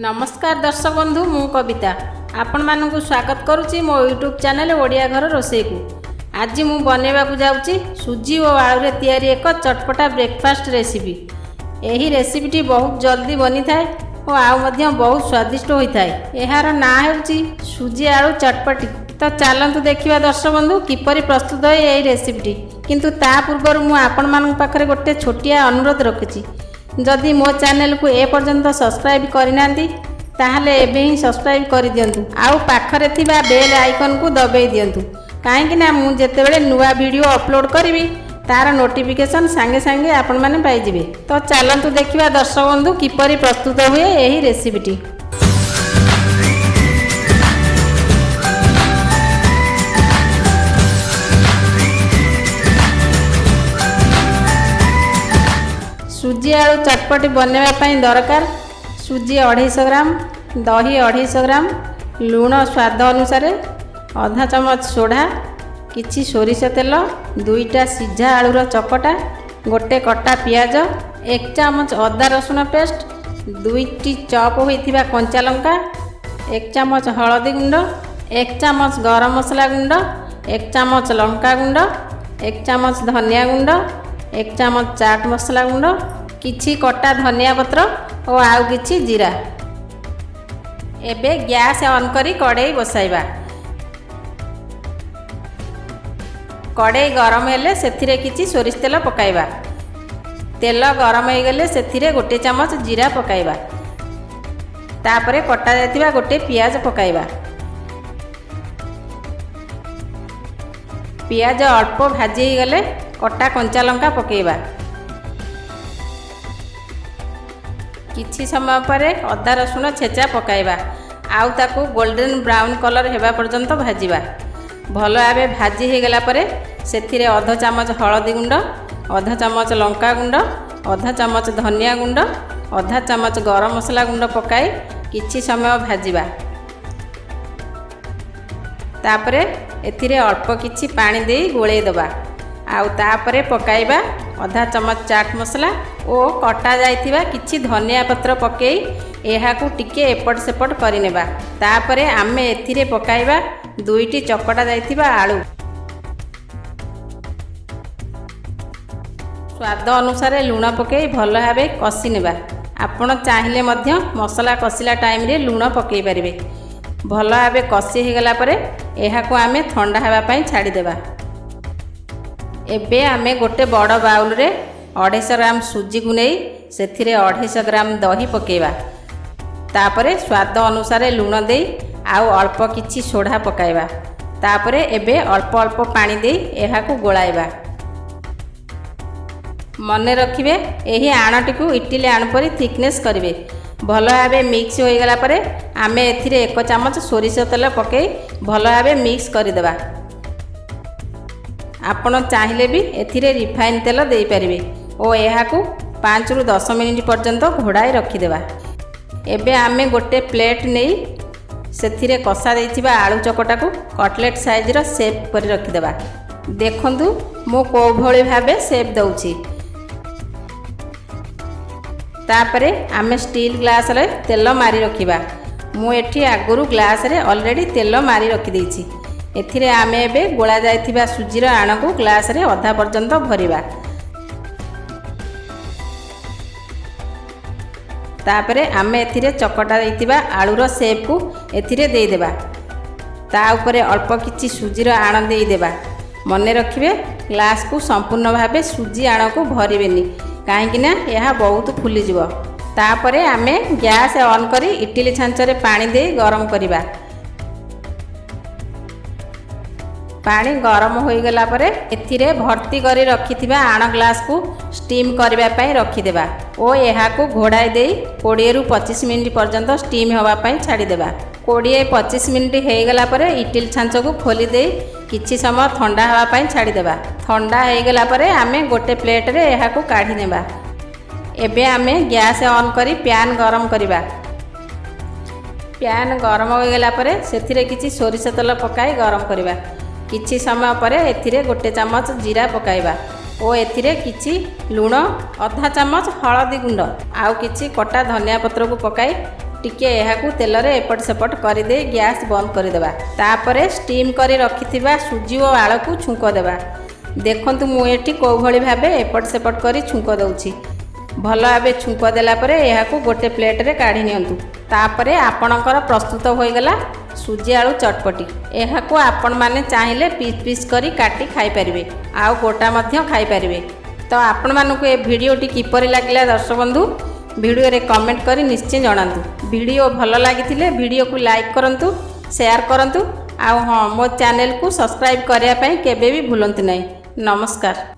ନମସ୍କାର ଦର୍ଶକ ବନ୍ଧୁ, ମୁଁ କବିତା ଆପଣମାନଙ୍କୁ ସ୍ୱାଗତ କରୁଛି ମୋ ୟୁଟ୍ୟୁବ୍ ଚ୍ୟାନେଲ୍ ଓଡ଼ିଆ ଘର ରୋଷେଇକୁ। ଆଜି ମୁଁ ବନେଇବାକୁ ଯାଉଛି ସୁଜି ଓ ଆଳୁରେ ତିଆରି ଏକ ଚଟପଟା ବ୍ରେକଫାଷ୍ଟ ରେସିପି। ଏହି ରେସିପିଟି ବହୁତ ଜଲ୍ଦି ବନିଥାଏ ଓ ଆଉ ମଧ୍ୟ ବହୁତ ସ୍ୱାଦିଷ୍ଟ ହୋଇଥାଏ। ଏହାର ନାଁ ହେଉଛି ସୁଜି ଆଳୁ ଚଟପଟି। ତ ଚାଲନ୍ତୁ ଦେଖିବା ଦର୍ଶକ ବନ୍ଧୁ, କିପରି ପ୍ରସ୍ତୁତ ହୁଏ ଏହି ରେସିପିଟି। କିନ୍ତୁ ତା ପୂର୍ବରୁ ମୁଁ ଆପଣମାନଙ୍କ ପାଖରେ ଗୋଟେ ଛୋଟିଆ ଅନୁରୋଧ ରଖୁଛି। ଯଦି ମୋ ଚ୍ୟାନେଲକୁ ଏପର୍ଯ୍ୟନ୍ତ ସବସ୍କ୍ରାଇବ୍ କରିନାହାନ୍ତି, ତାହେଲେ ଏବେ ହିଁ ସବସ୍କ୍ରାଇବ୍ କରିଦିଅନ୍ତୁ ଆଉ ପାଖରେ ଥିବା ବେଲ୍ ଆଇକନ୍କୁ ଦବାଇ ଦିଅନ୍ତୁ, କାହିଁକି ନା ମୁଁ ଯେତେବେଳେ ନୂଆ ଭିଡ଼ିଓ ଅପଲୋଡ଼ କରିବି, ତାର ନୋଟିଫିକେସନ୍ ସାଙ୍ଗେ ସାଙ୍ଗେ ଆପଣମାନେ ପାଇଯିବେ। ତ ଚାଲନ୍ତୁ ଦେଖିବା ଦର୍ଶକ ବନ୍ଧୁ, କିପରି ପ୍ରସ୍ତୁତ ହୁଏ ଏହି ରେସିପିଟି। ସୁଜି ଆଳୁ ଚଟପଟି ବନେଇବା ପାଇଁ ଦରକାର ସୁଜି 250 ଗ୍ରାମ, ଦହି 250 ଗ୍ରାମ, ଲୁଣ ସ୍ୱାଦ ଅନୁସାରେ, ଅଧା ଚାମଚ ସୋଢ଼ା, କିଛି ସୋରିଷ ତେଲ, ଦୁଇଟା ସିଝା ଆଳୁର ଚକଟା, ଗୋଟେ କଟା ପିଆଜ, 1 ଚାମଚ ଅଦା ରସୁଣ ପେଷ୍ଟ, ଦୁଇଟି ଚପ୍ ହୋଇଥିବା କଞ୍ଚା ଲଙ୍କା, 1 ଚାମଚ ହଳଦୀ ଗୁଣ୍ଡ, 1 ଚାମଚ ଗରମ ମସଲା ଗୁଣ୍ଡ, 1 ଚାମଚ ଲଙ୍କା ଗୁଣ୍ଡ, 1 ଚାମଚ ଧନିଆ ଗୁଣ୍ଡ, 1 ଚାମଚ ଚାଟ୍ ମସଲା ଗୁଣ୍ଡ, କିଛି କଟା ଧନିଆ ପତ୍ର ଓ ଆଉ କିଛି ଜିରା। ଏବେ ଗ୍ୟାସ୍ ଅନ୍ କରି କଡ଼େଇ ବସାଇବା। କଡ଼େଇ ଗରମ ହେଲେ ସେଥିରେ କିଛି ସୋରିଷ ତେଲ ପକାଇବା। ତେଲ ଗରମ ହୋଇଗଲେ ସେଥିରେ ଗୋଟେ ଚାମଚ ଜିରା ପକାଇବା। ତାପରେ କଟା ଯାଇଥିବା ଗୋଟେ ପିଆଜ ପକାଇବା। ପିଆଜ ଅଳ୍ପ ଭାଜି ହୋଇଗଲେ କଟା କଞ୍ଚା ଲଙ୍କା ପକାଇବା। କିଛି ସମୟ ପରେ ଅଦା ରସୁଣ ଛେଚା ପକାଇବା ଆଉ ତାକୁ ଗୋଲ୍ଡେନ୍ ବ୍ରାଉନ୍ କଲର୍ ହେବା ପର୍ଯ୍ୟନ୍ତ ଭାଜିବା। ଭଲ ଭାବେ ଭାଜି ହୋଇଗଲା ପରେ ସେଥିରେ ଅଧ ଚାମଚ ହଳଦୀ ଗୁଣ୍ଡ, ଅଧ ଚାମଚ ଲଙ୍କା ଗୁଣ୍ଡ, ଅଧ ଚାମଚ ଧନିଆ ଗୁଣ୍ଡ, ଅଧା ଚାମଚ ଗରମ ମସଲା ଗୁଣ୍ଡ ପକାଇ କିଛି ସମୟ ଭାଜିବା। ତାପରେ ଏଥିରେ ଅଳ୍ପ କିଛି ପାଣି ଦେଇ ଗୋଳେଇ ଦେବା ଆଉ ତାପରେ ପକାଇବା ଅଧା ଚାମଚ ଚାଟ୍ ମସଲା ଓ କଟା ଯାଇଥିବା କିଛି ଧନିଆ ପତ୍ର ପକାଇ ଏହାକୁ ଟିକେ ଏପଟ ସେପଟ କରିନେବା। ତାପରେ ଆମେ ଏଥିରେ ପକାଇବା ଦୁଇଟି ଚକଟା ଯାଇଥିବା ଆଳୁ। ସ୍ୱାଦ ଅନୁସାରେ ଲୁଣ ପକାଇ ଭଲ ଭାବେ କଷି ନେବା। ଆପଣ ଚାହିଁଲେ ମଧ୍ୟ ମସଲା କଷିଲା ଟାଇମ୍ରେ ଲୁଣ ପକାଇ ପାରିବେ। ଭଲ ଭାବେ କଷି ହୋଇଗଲା ପରେ ଏହାକୁ ଆମେ ଥଣ୍ଡା ହେବା ପାଇଁ ଛାଡ଼ିଦେବା। ଏବେ ଆମେ ଗୋଟେ ବଡ଼ ବାଉଲରେ 250 ଗ୍ରାମ ସୁଜିକୁ ନେଇ ସେଥିରେ 250 ଗ୍ରାମ ଦହି ପକାଇବା। ତାପରେ ସ୍ୱାଦ ଅନୁସାରେ ଲୁଣ ଦେଇ ଆଉ ଅଳ୍ପ କିଛି ସୋଢ଼ା ପକାଇବା। ତାପରେ ଏବେ ଅଳ୍ପ ଅଳ୍ପ ପାଣି ଦେଇ ଏହାକୁ ଗୋଳାଇବା। ମନେ ରଖିବେ, ଏହି ଆଣଟିକୁ ଇଟିଲି ଆଣ ପରି ଥିକନେସ୍ କରିବେ। ଭଲ ଭାବେ ମିକ୍ସ ହୋଇଗଲା ପରେ ଆମେ ଏଥିରେ 1 ଚାମଚ ସୋରିଷ ତେଲ ପକାଇ ଭଲ ଭାବେ ମିକ୍ସ କରିଦେବା। ଆପଣ ଚାହିଁଲେ ବି ଏଥିରେ ରିଫାଇନ୍ ତେଲ ଦେଇପାରିବେ ଓ ଏହାକୁ 5ରୁ 10 ମିନିଟ୍ ପର୍ଯ୍ୟନ୍ତ ଘୋଡ଼ାଇ ରଖିଦେବା। ଏବେ ଆମେ ଗୋଟେ ପ୍ଲେଟ୍ ନେଇ ସେଥିରେ କଷା ଦେଇଥିବା ଆଳୁ ଚକଟାକୁ କଟଲେଟ୍ ସାଇଜ୍ର ସେପ୍ କରି ରଖିଦେବା। ଦେଖନ୍ତୁ, ମୁଁ କେଉଁଭଳି ଭାବେ ସେପ୍ ଦେଉଛି। ତାପରେ ଆମେ ଷ୍ଟିଲ୍ ଗ୍ଲାସରେ ତେଲ ମାରି ରଖିବା। ମୁଁ ଏଠି ଆଗରୁ ଗ୍ଲାସରେ ଅଲରେଡ଼ି ତେଲ ମାରି ରଖିଦେଇଛି। ଏଥିରେ ଆମେ ଏବେ ଗୋଳା ଯାଇଥିବା ସୁଜିର ଆଣକୁ ଗ୍ଲାସରେ ଅଧା ପର୍ଯ୍ୟନ୍ତ ଭରିବା। ତାପରେ ଆମେ ଏଥିରେ ଚକଟା ଦେଇଥିବା ଆଳୁର ସେପ୍କୁ ଏଥିରେ ଦେଇଦେବା। ତା ଉପରେ ଅଳ୍ପ କିଛି ସୁଜିର ଆଣ ଦେଇଦେବା। ମନେ ରଖିବେ, ଗ୍ଲାସକୁ ସମ୍ପୂର୍ଣ୍ଣ ଭାବେ ସୁଜି ଆଣକୁ ଭରିବେନି, କାହିଁକିନା ଏହା ବହୁତ ଫୁଲିଯିବ। ତାପରେ ଆମେ ଗ୍ୟାସ୍ ଅନ୍ କରି ଇଟିଲି ଛାଞ୍ଚରେ ପାଣି ଦେଇ ଗରମ କରିବା। ପାଣି ଗରମ ହୋଇଗଲା ପରେ ଏଥିରେ ଭର୍ତ୍ତି କରି ରଖିଥିବା ଆଣ ଗ୍ଲାସକୁ ଷ୍ଟିମ୍ କରିବା ପାଇଁ ରଖିଦେବା ଓ ଏହାକୁ ଘୋଡ଼ାଇ ଦେଇ 20ରୁ 25 ମିନିଟ୍ ପର୍ଯ୍ୟନ୍ତ ଷ୍ଟିମ୍ ହେବା ପାଇଁ ଛାଡ଼ିଦେବା। 20-25 ମିନିଟ୍ ହୋଇଗଲା ପରେ ଇଟିଲି ଛାଞ୍ଚକୁ ଖୋଲି ଦେଇ କିଛି ସମୟ ଥଣ୍ଡା ହେବା ପାଇଁ ଛାଡ଼ିଦେବା। ଥଣ୍ଡା ହୋଇଗଲା ପରେ ଆମେ ଗୋଟେ ପ୍ଲେଟ୍ରେ ଏହାକୁ କାଢ଼ି ନେବା। ଏବେ ଆମେ ଗ୍ୟାସ୍ ଅନ୍ କରି ପ୍ୟାନ୍ ଗରମ କରିବା। ପ୍ୟାନ୍ ଗରମ ହୋଇଗଲା ପରେ ସେଥିରେ କିଛି ସୋରିଷ ତେଲ ପକାଇ ଗରମ କରିବା। କିଛି ସମୟ ପରେ ଏଥିରେ ଗୋଟେ ଚାମଚ ଜିରା ପକାଇବା ଓ ଏଥିରେ କିଛି ଲୁଣ, ଅଧା ଚାମଚ ହଳଦୀ ଗୁଣ୍ଡ ଆଉ କିଛି କଟା ଧନିଆ ପତ୍ରକୁ ପକାଇ ଟିକେ ଏହାକୁ ତେଲରେ ଏପଟ ସେପଟ କରିଦେଇ ଗ୍ୟାସ୍ ବନ୍ଦ କରିଦେବା। ତାପରେ ଷ୍ଟିମ୍ କରି ରଖିଥିବା ସୁଜି ଓ ଆଳୁକୁ ଛୁଙ୍କ ଦେବା। ଦେଖନ୍ତୁ, ମୁଁ ଏଠି କେଉଁଭଳି ଭାବେ ଏପଟ ସେପଟ କରି ଛୁଙ୍କ ଦେଉଛି। ଭଲ ଭାବେ ଛୁଙ୍କ ଦେଲା ପରେ ଏହାକୁ ଗୋଟେ ପ୍ଲେଟ୍ରେ କାଢ଼ି ନିଅନ୍ତୁ। ତାପରେ ଆପଣଙ୍କର ପ୍ରସ୍ତୁତ ହୋଇଗଲା ସୁଜି ଆଳୁ ଚଟପଟି। ଏହାକୁ ଆପଣମାନେ ଚାହିଁଲେ ପିସ୍ ପିସ୍ କରି କାଟି ଖାଇପାରିବେ ଆଉ ଗୋଟା ମଧ୍ୟ ଖାଇପାରିବେ। ତ ଆପଣମାନଙ୍କୁ ଏ ଭିଡ଼ିଓଟି କିପରି ଲାଗିଲା ଦର୍ଶକ ବନ୍ଧୁ, ଭିଡ଼ିଓରେ କମେଣ୍ଟ କରି ନିଶ୍ଚୟ ଜଣାନ୍ତୁ। ଭିଡ଼ିଓ ଭଲ ଲାଗିଥିଲେ ଭିଡ଼ିଓକୁ ଲାଇକ୍ କରନ୍ତୁ, ସେୟାର କରନ୍ତୁ ଆଉ ହଁ, ମୋ ଚ୍ୟାନେଲକୁ ସବସ୍କ୍ରାଇବ୍ କରିବା ପାଇଁ କେବେ ବି ଭୁଲନ୍ତୁ ନାହିଁ। ନମସ୍କାର।